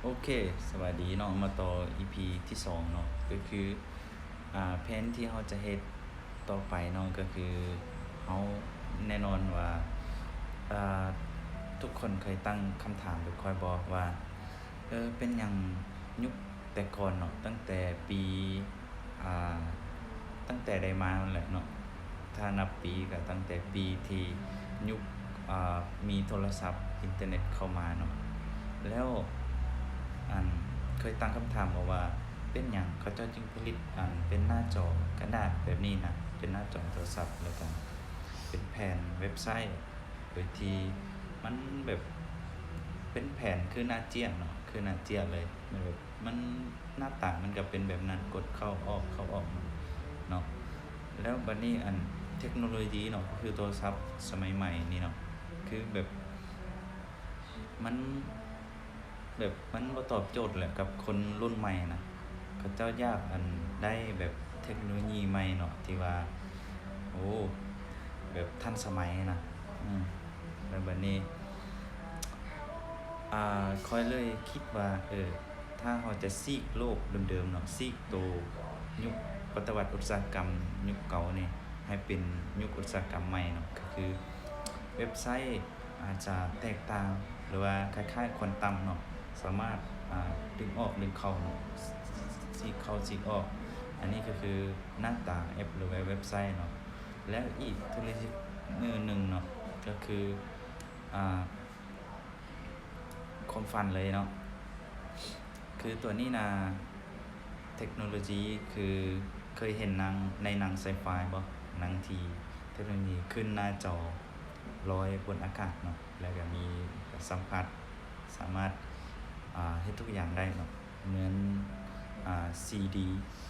ໂອເຄ ສະບາຍດີເນາະ ມາຕໍ່ ອີພີ ທີສອງເນາະ ກໍຄື ອ່າ ແຜນທີ່ເຮົາຈະເຮັດຕໍ່ໄປເນາະ ກໍຄືເຮົາ ແນ່ນອນວ່າ ອ່າ ທຸກຄົນເຄີຍຕັ້ງຄຳຖາມແບບຂ້ອຍບໍ່ ວ່າ ເອີ ເປັນຫຍັງຍຸກແຕ່ກ່ອນເນາະ ຕັ້ງແຕ່ປີ ອ່າ ຕັ້ງແຕ່ໄດ້ມາຫັ້ນແຫຼະເນາະ ຖ້ານັບປີກໍຕັ້ງແຕ່ປີທີ່ຍຸກ ອ່າ ມີໂທລະສັບ ອິນເຕີເນັດເຂົ້າມາເນາະ ແລ້ວ ອັນ ເຄີຍຕັ້ງຄຳຖາມບໍ່ວ່າ ເປັນຫຍັງເຂົາເຈົ້າຈຶ່ງຜະລິດ ອັນ ເປັນໜ້າຈໍກະດາດແບບນີ້ນະ ເປັນໜ້າຈໍໂທລະສັບ ແລ້ວກໍເປັນແຜ່ນເວັບໄຊ ໂດຍທີ່ມັນແບບເປັນແຜ່ນຄືໜ້າເຈ້ຍເນາະ ຄືໜ້າເຈ້ຍເລີຍ ມັນແບບ ມັນ ໜ້າຕາມັນກໍເປັນແບບນັ້ນ ກົດເຂົ້າອອກ ເຂົ້າອອກເນາະ ແລ້ວບັດນີ້ ອັນ ເທັກໂນໂລຢີເນາະ ກໍຄືໂທລະສັບສະໄໝໃໝ່ນີ້ເນາະ ຄືແບບ ມັນ ແບບມັນບໍ່ຕອບໂຈດແຫຼະກັບຄົນລຸ້ນໃໝ່ນະ ເຂົາເຈົ້າຢາກ ອັນ ໄດ້ແບບເທັກໂນໂລຢີໃໝ່ເນາະ ທີ່ວ່າ ໂອ້ ແບບທັນສະໄໝນະ ອືມ ແລ້ວບັດນີ້ ອ່າ ຂ້ອຍເລີຍຄິດວ່າ ເອີ ຖ້າເຮົາຈະສີກໂລກເດີມໆເນາະ ສີກໂຕຍຸກປະຕະວັດອຸດສາຫະກຳຍຸກເກົ່ານີ້ ໃຫ້ເປັນຍຸກອຸດສາຫະກຳໃໝ່ເນາະ ກໍຄືເວັບໄຊອາດຈະແຕກຕ່າງ ຫຼືວ່າຄ້າຍໆຄວານຕຳເນາະ ສາມາດ ອ່າ ດຶງອອກດຶງເຂົ້າເນາະ ສີກເຂົ້າສີກອອກ ອັນນີ້ກໍຄືໜ້າຕາແອັບ ຫຼືວ່າເວັບໄຊເນາະ ແລ້ວອີກທຸລະກິດໜຶ່ງເນາະ ກໍຄື ອ່າ ຄວາມຝັນເລີຍເນາະ ຄືຕົວນີ້ນະ ເທັກໂນໂລຢີ ຄືເຄີຍເຫັນໜັງ ໃນໜັງໄຊໄຟບໍ່ ໜັງທີ່ເທັກໂນໂລຢີຂຶ້ນໜ້າຈໍລອຍບົນອາກາດເນາະ ແລ້ວກໍມີສຳຜັດ ສາມາດ ອ່າ ເຮັດທຸກຢ່າງໄດ້ເນາະ ເໝືອນ ອ່າ ສີ່ດີ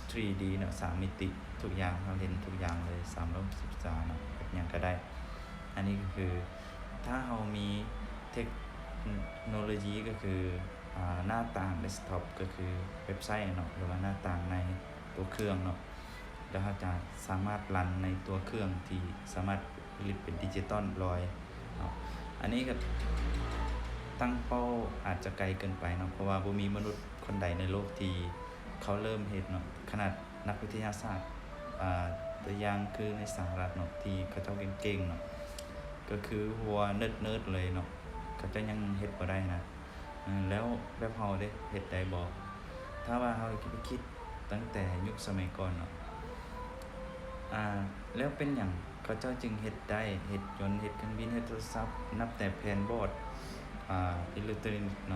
ທຣີດີເນາະ ສາມມິຕິ ທຸກຢ່າງ ເຮົາເຫັນທຸກຢ່າງເລີຍ ສາມຮ້ອຍຫົກສິບອົງສາເນາະ ເຮັດຫຍັງກໍໄດ້ ອັນນີ້ກໍຄື ຖ້າເຮົາມີເທັກໂນໂລຢີ ກໍຄື ອ່າ ໜ້າຕ່າງເດັສທັອບ ກໍຄືເວັບໄຊເນາະ ຫຼືວ່າໜ້າຕ່າງໃນຕົວເຄື່ອງເນາະ ແລ້ວເຮົາຈະສາມາດຣັນໃນຕົວເຄື່ອງທີ່ສາມາດຜະລິດເປັນດິຈິຕອນລອຍເນາະ ອັນນີ້ກໍຕັ້ງເປົ້າອາດຈະໄກເກີນໄປເນາະ ເພາະວ່າບໍ່ມີມະນຸດຄົນໃດໃນໂລກທີ່ເຂົາເລີ່ມເຮັດເນາະ ຂະໜາດນັກວິທະຍາສາດ ອ່າ ຕົວຢ່າງຄືໃນສະຫະລັດເນາະ ທີ່ເຂົາເຈົ້າເກັ່ງໆເນາະ ກໍຄືຫົວເນີດໆເລີຍເນາະ ເຂົາເຈົ້າຍັງເຮັດບໍ່ໄດ້ນະ ເອີ ແລ້ວແບບເຮົາເດ ເຮັດໄດ້ບໍ່? ຖ້າວ່າເຮົາຄິດຕັ້ງແຕ່ຍຸກສະໄໝກ່ອນເນາະ ອ່າ ແລ້ວເປັນຫຍັງເຂົາເຈົ້າຈຶ່ງເຮັດໄດ້ ເຮັດຍົນ ເຮັດເຄື່ອງບິນ ເຮັດໂທລະສັບ ນັບແຕ່ແຜ່ນບອດ ອ່າ ອີເລັກໂຕຣນິກເນາະ